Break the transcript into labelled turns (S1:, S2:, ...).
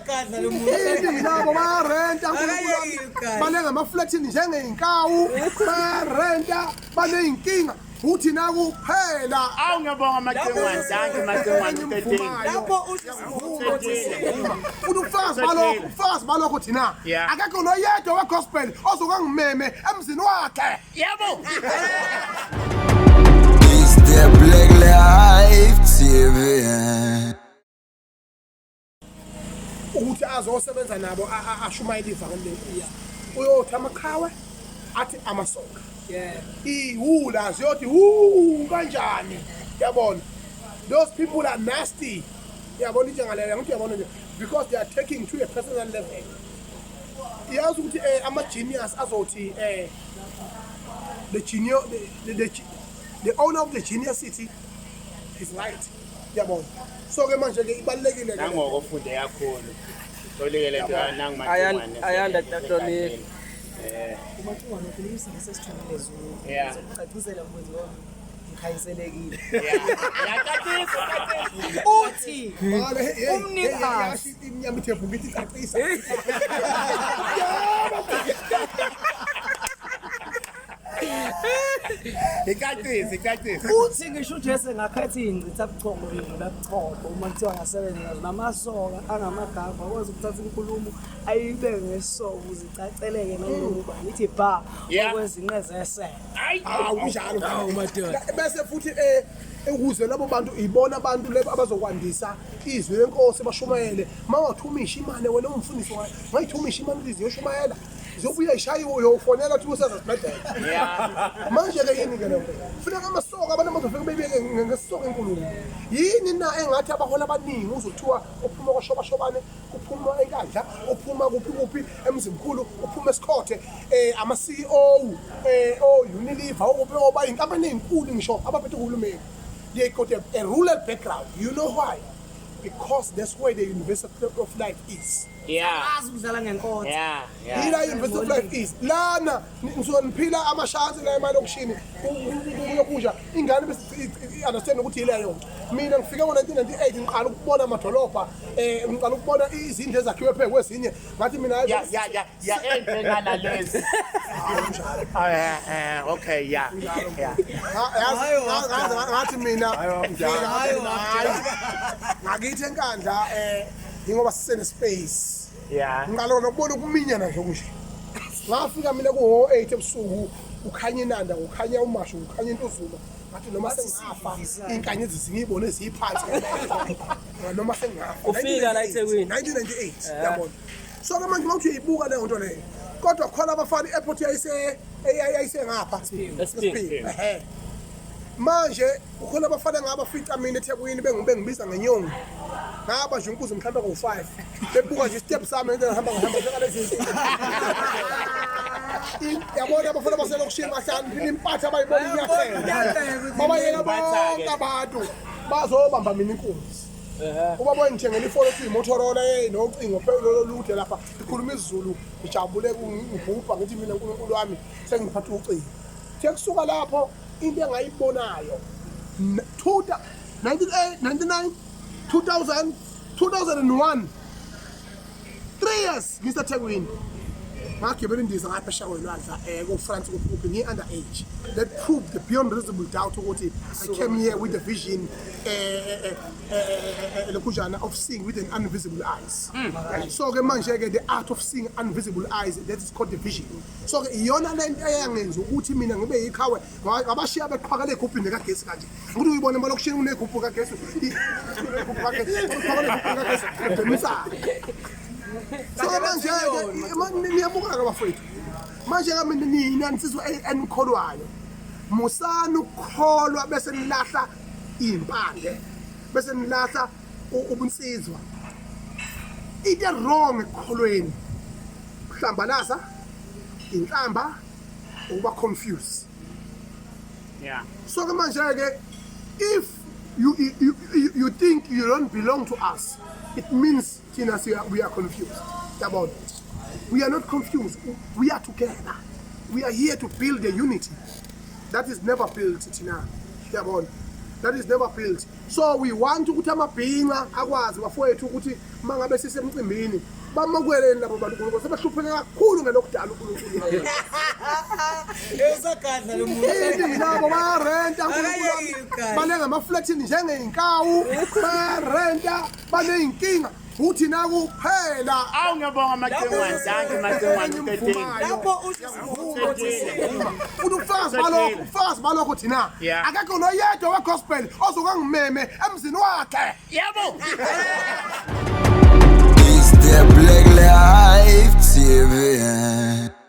S1: Gadla lo muntu.
S2: Iningi labo bayarenta nkulunkulu wami.
S1: Akayeki ugadla.
S2: Balenga amaflatini njengey'nkawu bayarenta baney'nkinga uthi nakuphela.
S3: Awu, ngiyabonga Macingwane, dankie Macingwane, uqedile.
S1: Lapho usho
S2: Ngiyavuma. Futhi ubufakazi balokho thina akekho noyedwa wegospel ozokangimeme emzini wakhe.
S3: Yebo.
S4: It's the Black Life TV.
S2: Ukuthi azosebenza nabo ashumayele ivangeli lenkosi, uyothi amaqhawe athi amasoka iwula ziyothi wu kanjani, yabona? Those people are nasty, yabona, njengaleyo ngithi, yabona nje, because they are taking to a personal level. Yazi ukuthi ama-genius azothi the genius, the owner of the Genius City is right, yabona? So ke manje ke ibalulekile ke.
S3: Nangoko ufunde kakhulu. Tolike lento nangu Macingwane.
S5: Ayanda Tolike.
S1: Umacingwane ukhuluma isingisi esijulile, Zulu. Ucacisela mfowethu ngoba ngikhanyiselekile.
S3: Yacacisa, cacisa.
S1: Uthi
S2: Mara, hey, hey,
S1: Umnikazi.
S2: hey, yasho imnyama ithephu ngithi cacisa.
S3: Icacise, icacise.
S1: Uthi ngisho uJesu engakhetha iy'ngcitha buchongo yindlula buchopho uma kuthiwa ngasebenza nazo namasoka angamagama akwazi ukuthatha inkulumo ayibeke ngesoka ukuze icaceleke nanoma ubani ithi ba okwezinqe zesele.
S3: Hayi.
S2: Hawu, kunjalo.
S5: Hawu, madoda.
S2: Bese futhi ukuze labo bantu ibona abantu lebo abazokwandisa izwi lenkosi bashumayele. Mangathuma ishimane wena umfundisi wayo, ungayithuma ishimane ukuthi ziyoshumayela. Ziyobuya ishayiwe, uyofonela uthi useza sibhedlela. Manje ke yini ke leyo? Funeka amasoka, abantu abazofika bebeke ngesisoka enkulumo. Yini na engathi abaholi abaningi uzothiwa uphuma kwashobashobane, uphuma enkandla, uphuma kuphi kuphi, emzimkhulu, uphuma esikhothe, ama CEO o Unilever, okuphi, oba inkampani ezinkulu ngisho abaphethe uhulumeni. They got a rural background. You know why? Because that's where the University of Life is.
S1: Azi ukudlala ngenkotha.
S2: Ila University of Life is. Lana ngisuke niphila amashansi la emalokishini kuyokusha ingane bese understand ukuthi yileyo nto. Mina ngifike ngo-1998 ngiqala ukubona amadolobha, ngiqala ukubona izindlu ezakhiwe phezu kwezinye. Ngathi mina
S3: Ya, enjengalalezi. Oh, okay, yeah.
S2: Yazi, ngathi mina ngifika, ngathi mina, hayi, ngakithi enkandla ingoba sisene space. Ngiqala nokubona ukuminyana nje kusho. Ngafika mina ku-8 ebusuku, kukhanya inanda, kukhanya umashu, kukhanya intuzuma. Ngathi noma sengafa iy'nkanyezi zingiyibone ziyiphansi ngamehlo. Noma sengafa.
S5: Ufika la eThekwini?
S2: 1998, yabona. So ke manje mawuthi uyayibuka leyo nto leyo. Kodwa khona abafana i-airport yayise ngapha.
S5: Esiphingo.
S2: Ehhe. Manje ukhona abafana ngabafica mina eThekwini bengibiza ngenyongo. Ngaba nje inkuzi mhlawumbe ngo5. Bebuka nje step sami into ngihamba ngihamba njengalezi. Yabona abafana baselokishini bahlala impatha abayibona inyathela. Babayeka bonke abantu bazobamba mina inkunzi. Ubaba ngithengela ifoni ethi Motorola nocingo phela lolude lapha ikhuluma isiZulu, ngijabule ngibhubha ngithi mina uNkulunkulu wami sengiphatha ucingo. The kusuka lapho into engayibonayo 98, 99, 2000, 2001, 3 years ngiseThekwini, ngagibela indiza ngaphesheya kwelwandle ko-France kuphi ngiyi-under age. That proved the beyond reasonable doubt ukuthi I came here with a vision lokhujana of seeing with an invisible eyes. So ke manje ke the art of seeing invisible eyes, that is called the vision. So ke iyona lento eyangenza ukuthi mina ngibe yiqhawe, ngabashiya beqhwakela egubhini kagesi kanje ukuthi uyibone emalokishini kunegubhu kagesi, igubhu kagesi, uqhwakela egubhini kagesi ebhemisana. So manje-ke niyabuka-ke bafowethu, manje-ke mina nina nsizwa enikholwayo, musani ukukholwa bese nilahla iy'mpande, bese nilahla ubunsizwa. Into wrong ekukholweni kuhlambalaza, inhlamba, ukuba confused. So ke manje-ke if you think you don't belong to us, it means thina we are confused, yabona? We are not confused. We are together. We are here to build a unity that is never built thina, yabona? that is never built. So we want ukuthi amabhinca akwazi, bafowethu, ukuthi uma ngabe sisemcimbini bamukeleni labo bantu. uNkulunkulu sebehlupheke kakhulu ngelokudala uNkulunkulu.
S1: Usagadla lo muntu.
S2: Iningi labo bayarenta, uNkulunkulu wami.
S1: Akayeki ugadla.
S2: Banengamafletini njengey'nkawu, bayarenta, baney'nkinga uthi nakuphela.
S3: Awu, ngiyabonga Macingwane, dankie Macingwane, uqedile.
S1: Lapho usho
S2: Futhi ubufakazi balokho thina akekho noyedwa we-gospel ozokangimeme emzini wakhe.
S3: Yebo.
S4: It's the Black Life TV.